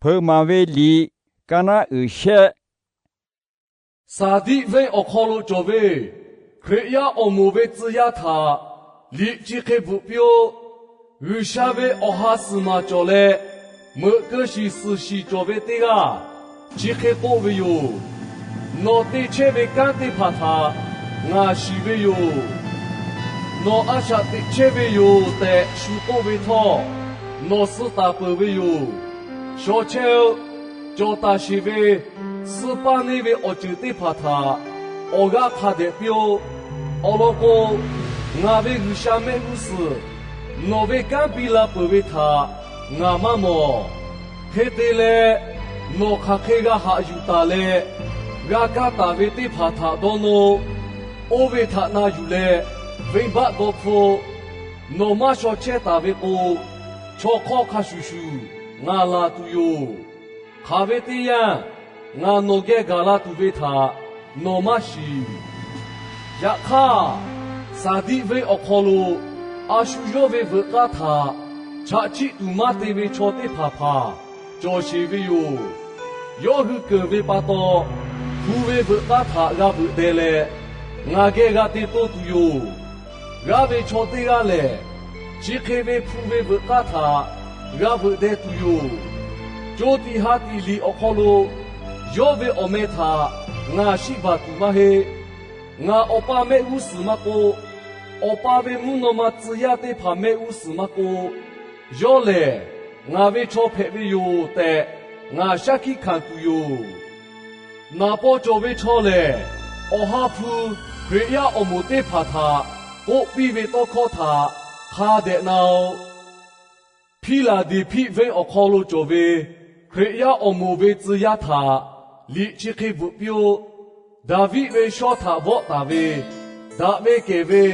hpeuꞈ maˍ ve liꞈ ka naˉ uiˍ shehˆ. Saˍdiˆ venˇ awˬ hk'aw lo cawˬ ve Hkriꞈ yaˇ awˬ moˍ ve tcuh yaˇ htaꞈ liꞈ chi hk'e bvuhꞈ piˇ-oˆ. G'uiˬsha ve awˬ ha suhˍ maˍ cawˬ leh, meuꞈ keu shiˍ suhˍ shiˍ cawˬ ve teˇ g'aˇ chi hk'e k'oˆ ve yoˬ. Nawˬ te chehˇ ve kanˉ teˇ hpaˍ htaꞈ ngaˬ shiˍ ve yoˬ. Nawˬ a shaꞈ teꞈ chehˇ ve yoˬ tehꞈ shu k'oˆ ve htawˇ, nawˬ suh taˍ peuˬ ve yoˬ. Shaw chehˇ-oˆ. Cawˬ taˍ sheˍ ve suh paˇ neˇ ve awˬ ceuˬ teˇ hpaˍ htaꞈ awˬ g'aˇ hk'a dehꞈ piˇ-oˆ. Awˬ lawn k'o, ngaˬ ve G'uiˬsha mehˆ g'uˇ suhˍ nawˬ ve kanˉ biˇ la peuˬ ve htaꞈ ngaˬ maˇ mawˬ. Hk'e te leh, nawˬ hk'aˬ hk'e g'a haꞈ yuˬ taˍ leh g'a kaˇ taˍ ve teˇ hpaˍ htaꞈ dawˇ nawˇ-oˆ. Oˇ ve htaꞈ na yuˬ leh venˇbaˆ dawˇ hpfuhˆ. Nawˬ maˇ shaw chehˇ taˍ ve k'o, chaw hk'awˇ hk'a shuˍ shuˍ ngaˬ laˬ tuˬ yoˬ. Hk'aˬ ve teˇ yanˇ, ngaˬ nawˬ geh gaˬ la tuˬ ve htaꞈ nawˬ maˇ shiˍ. Yaꞈ hk'aˇ, Saˍdiˆ venˇ awˬ hk'aw lo a shu yawˇ ve veuꞈ k'aˇ htaꞈ chaꞈ chiˆ tuˬ maˇ te ve chaw teˇ hpaˍ hpaˍ cawˬ sheˍ ve yoˬ. Yawˇ hui keunˍ ve pa taw, hpu ve veuꞈ k'aˇ htaꞈ g'a veuꞈ deh leh, ngaˬ geh g'a te toˇ tuˬ yoˬ. G'aˇ ve chaw teˇ g'aˇ lehˬ, chi hk'e ve hpu ve veuꞈ k'aˇ htaꞈ g'a veuꞈ deh tuˬ yoˬ. Co tiꞈ ha tiꞈ liꞈ awˬ hk'aw lo yawˇ ve awˬ meh htaꞈ ngaˬ shiˆ baˬ tuˬ maˇ heˆ. Ngaˬ awˬ pa mehˆ g'uˇ suhˍ maˇ k'oˆ, awˬ pa ve mvuhˇ naw ma tcuh yaˇ teˇ hpaˍ mehˆ g'uˇ suhˍ maˇ k'oˆ, yawˇ lehˬ ngaˬ ve chaw hpehꞈ ve yoˬ tehꞈ, ngaˬ shaˉ hkiˆ hkanˍ tuˬ yoˬ. Naˍ paw cawˬ ve chaw lehˬ, Awˬ ha hpu Hkriꞈ yaˇ awˬ moˍ teˇ hpaˍ htaꞈ k'oˆ piˇ ve tawˇ hkawˇ htaꞈ hk'a dehꞈ na-oꞈ. Hpiˇlaˍdeˍhpiˆ venˇ awˬ hk'aw lo cawˬ ve Hkriꞈ yaˇ awˬ moˍ ve tcuh yaˇ htaꞈ liꞈ chi hk'e bvuhꞈ piˇ-oˆ. Daˍviˆ ve shawˇ htaꞈ vawˆ taˍ ve, daꞈ ve kehˬ ve,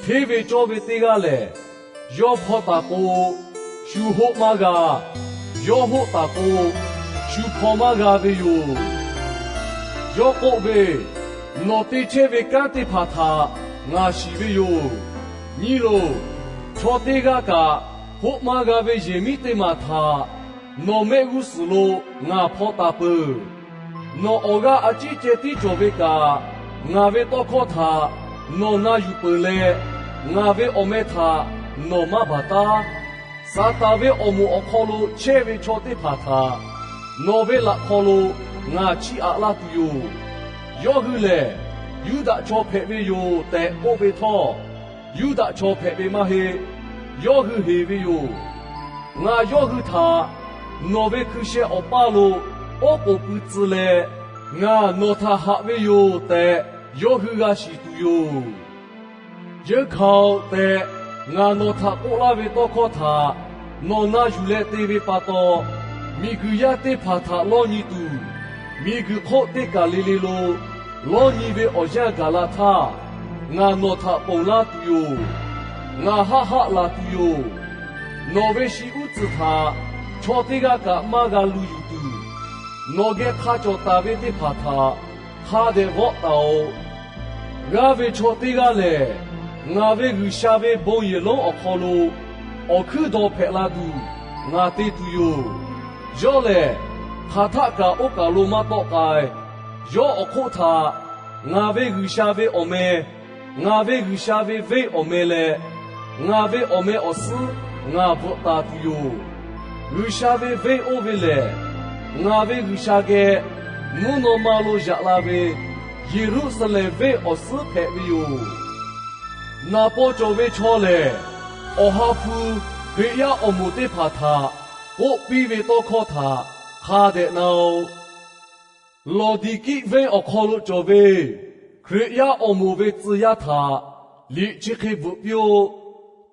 hteˇ ve cawˇ ve teˇ g'aˇ lehˬ, yawˇ hpaw taˍ k'o, shu hoˆ maˇ g'a. Yawˇ hoˆ taˍ k'o, shu hpaw maˇ g'a ve yoˬ. Yawˇ k'oˆ ve, Nawˬ te chehˇ ve kanˉ teˇ hpaˍ htaꞈ ngaˬ shiˍ ve yoˬ. Nyi loˬ, chaw teˇ g'aˇ kaꞈ hoˆ maˇ g'a ve yehˬ miˉ teˇ maˬ htaꞈ nawˬ mehˆ g'uˇ suhˍ lo ngaˬ hpaw taˍ peuˬ. Nawˬ awˬ g'aˇ a ciˉ ceh tiˉ cawˬ ve kaꞈ, ngaˬ ve tawˇ hkawˇ htaꞈ nawˬ na yuˬ peuˬ leh, ngaˬ ve awˬ meh htaꞈ nawˬ maˇ baˬ taˉ. Saˍtanˍ ve awˬ moˍ awˬ hk'aw lo chehˇ ve chaw teˇ hpaˍ htaꞈ nawˬ ve laꞈ hk'aw lo ngaˬ chiˇ aꞈ laˇ tuˬ yoˬ. Yawˇ hui lehˬ Yuˇdaꞈ chaw hpehꞈ ve yoˬ tehꞈ k'oˆ ve htawˇ, Yuˇdaꞈ chaw hpehꞈ ve maˇ heˆ. Yawˇ hui heˍ ve yoˬ. Ngaˬ yawˇ hui htaꞈ nawˬ ve hkui sheh awˬ paˇ lo oˉ k'oˍ pui tcuh leh, ngaˬ nawˬ htaꞈ haꞈ ve yoˬ tehꞈ, yawˇ hui g'a shiˍ tuˬ yoˬ. Yeunˇ hkanˍ-oꞈ tehꞈ, ngaˬ nawˬ htaꞈ k'oˆ laˇ ve tawˇ hkawˇ htaꞈ nawˬ na yuˬ leh te ve pa taw, miˬguiˬ yaˇ teˇ hpaˍ htaꞈ lawˇ nyi tuˬ, miˬguiˬ hk'oˆ teˇ kaˬ le le lo lawˇ nyi ve awˬ yanˇ gaˬ la htaˇ, ngaˬ nawˬ htaꞈ ponˬ laˇ tuˬ yoˬ. Ngaˬ haˆ haˆ laˬ tuˬ yoˬ. Nawˬ ve shi uˉ tcuhˍ htaꞈ chaw teˇ g'aˇ kaꞈ maˇ g'a lu yuˬ tuˬ, nawˬ geh hk'a cawˬ taˍ ve teˇ hpaˍ htaꞈ hk'a dehꞈ vawˆ taˍ-oꞈ. G'aˇ ve chaw teˇ g'aˇ lehˬ, ngaˬ ve G'uiˬsha ve bon yehˬ lonˉ awˬ hk'aw lo awˬ hkuiˉ daw hpehꞈ la tuˬ ngaˬ te tuˬ yoˬ. Yawˇ lehˬ, hk'aˬ htaˆ kaꞈ oˇ kaˬ lo maˇ tawˆ k'ai. Yawˇ awˬ hk'oˆ htaꞈ ngaˬ ve G'uiˬsha ve awˬ meh, ngaˬ ve G'uiˬsha ve venˇ awˬ meh leh, ngaˬ ve awˬ meh awˬ suhˉ ngaˬ bvuhꞈ taˍ tuˬ yoˬ. G'uiˬsha ve venˇ oˇ ve lehˬ, ngaˬ ve G'uiˬsha geh mvuhˇ naw ma lo yaꞈ la ve Yeˍruˆsaˍlehnˍ venˇ awˬ suhˉ hpehꞈ ve yoˬ. Naˍ paw cawˬ ve chaw lehˬ, Awˬ ha hpu Hkriꞈ yaˇ awˬ moˍ teˇ hpaˍ htaꞈ k'oˆ piˇ ve tawˇ hkawˇ htaꞈ hk'a dehꞈ na-oꞈ. Lawˍdiˍkiˆ venˇ awˬ hk'aw lo cawˬ ve Hkriꞈ yaˇ awˬ moˍ ve tcuh yaˇ htaꞈ liꞈ chi hk'e bvuhꞈ piˇ-oˆ.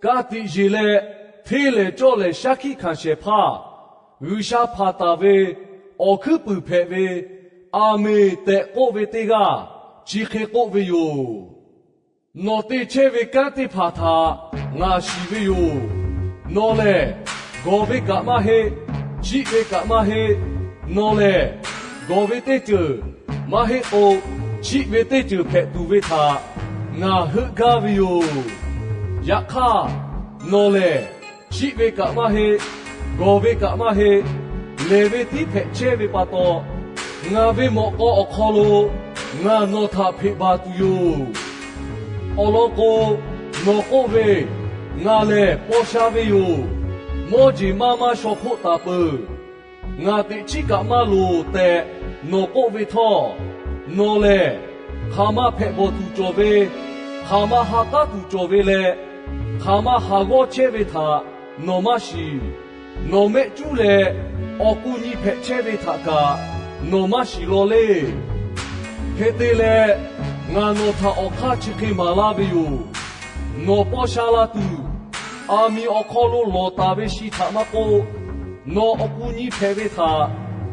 Ka tiꞈ yeˬ leh hteˇ lehˍ cawˇ lehˍ shaˉ hkiˆ hkanˍ shehˍ hpaˇ, G'uiˬsha hpanˍ taˍ ve awˬ hkuiˉ puiˍ hpehꞈ ve, Aˍmenˍ tehꞈ k'oˆ ve teˇ g'aˇ chi hk'e k'oˆ ve yoˬ. Nawˬ te chehˇ ve kanˉ teˇ hpaˍ htaꞈ ngaˬ shiˍ ve yoˬ. Nawˬ lehˬ gawˬ ve kaꞈ maˇ heˆ, chiˆ ve kaꞈ maˇ heˆ. Nawˬ lehˬ gawˬ ve teˇ ceuˬ maˇ heˆ k'o, chiˆ ve teˇ ceuˬ hpehꞈ tuˬ ve htaꞈ ngaˬ heuˆ gaˇ ve yoˬ. Yaꞈ hk'aˇ, nawˬ lehˬ chiˆ ve kaꞈ maˇ heˆ, gawˬ ve kaꞈ maˇ heˆ. lehˬ ve tiˉ hpehꞈ chehˇ ve pa taw, ngaˬ ve mawꞈ k'aw awˬ hk'aw lo ngaˬ nawˬ htaꞈ hpeꞈ baˬ tuˬ yoˬ. Awˬ lawn k'o, nawˬ k'oˆ ve, Ngaˬ lehˬ paw sha ve yoˬ. Mawˇ jeˬ maˇ maˇ shaw hpoˆ taˍ peuˬ. Ngaˬ teꞈ chiˉ kaꞈ maˇ loˍ tehꞈ nawˬ k'oˆ ve htawˇ, nawˬ lehˬ hk'aˬ ma hpehꞈ bawˬ tuˬ cawˬ ve, hk'aˬ ma ha k'aˉ tuˬ cawˬ ve leh, hk'aˬ ma haˍ g'awˇ chehˇ ve htaꞈ nawˬ maˇ shiˍ. Nawˬ mehˆ cuˉ leh awˬ k'u nyi hpehꞈ chehˇ ve htaꞈ kaꞈ nawˬ maˇ shiˍ law leˇ. Hk'e te leh, ngaˬ nawˬ htaꞈ awˬ hk'aˇ chi hk'e maˍ laˇ ve yoˬ. Nawˬ paw sha la tuˬ, aˬ miˍ awˬ hk'aw lo lawˬ taˍ ve shi htaꞈ maˇ k'oˆ, nawˬ awˬ k'u nyi hpehꞈ ve htaꞈ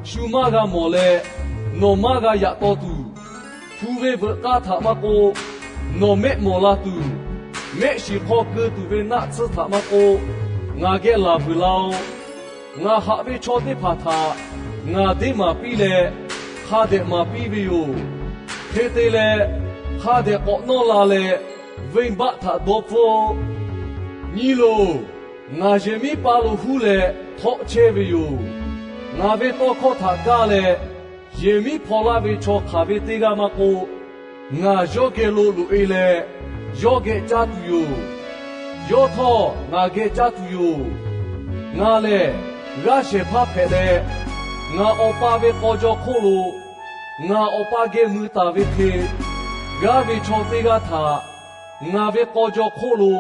shu maˇ g'a mawˬ leh, nawˬ maˇ g'a yaꞈ taw tuˬ, hpu ve veuꞈ k'aˇ htaꞈ maˇ k'oˆ, nawˬ mehˆ mawˬ la tuˬ, mehˆ shiˍ hk'aw keu tuˬ ve naˆ tsuhˇ htaꞈ maˇ k'oˆ, ngaˬ geh laˬ vuiˬ laˇ-oˆ. Ngaˬ haꞈ ve chaw teˇ hpaˍ htaꞈ ngaˬ deˇ maˍ piˇ leh, hk'a dehꞈ maˍ piˇ ve yoˬ. Hk'e te leh, hk'a dehꞈ k'awꞈ nawˇ la leh, venˇ baˆ htaꞈ dawˇ hpfuhˇ-oˆ. Nyi loˬ, ngaˬ yehˬ miˉ paˇ lo huˉ leh htawˆ chehˇ ve yoˬ. Ngaˬ ve tawˇ hkawˇ htaꞈ kaˇ leh yehˬ miˉ hpaw laˇ ve chaw hk'aˬ ve teˇ g'aˇ maˇ k'oˆ, ngaˬ yawˇ geh lo loꞈ-e leh yawˇ geh caˇ tuˬ yoˬ. Yawˇ htawˇ ngaˬ geh caˇ tuˬ yoˬ. Ngaˬ lehˬ g'aˇ shehˍ hpaˇ hpehꞈ leh, ngaˬ Awˬ pa ve k'aw jaw hk'oˆ lo ngaˬ Awˬ pa geh mui taˍ ve hk'e, g'aˇ ve chaw teˇ g'aˇ htaꞈ ngaˬ ve k'aw jaw hk'oˆ lo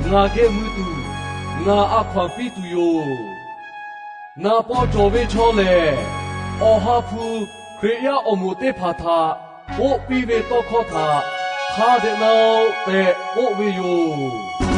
ngaˬ geh mui tuˬ, ngaˬ a hkaw-anˬ piˇ tuˬ yoˬ. Naˍ paw cawˬ ve chaw lehˬ, Awˬ ha hpu Hkriꞈ yaˇ awˬ moˍ teˇ hpaˍ htaꞈ k'oˆ piˇ ve tawˇ hkawˇ htaꞈ hk'a dehꞈ na-oˆ tehꞈ k'oˆ ve yoˬ.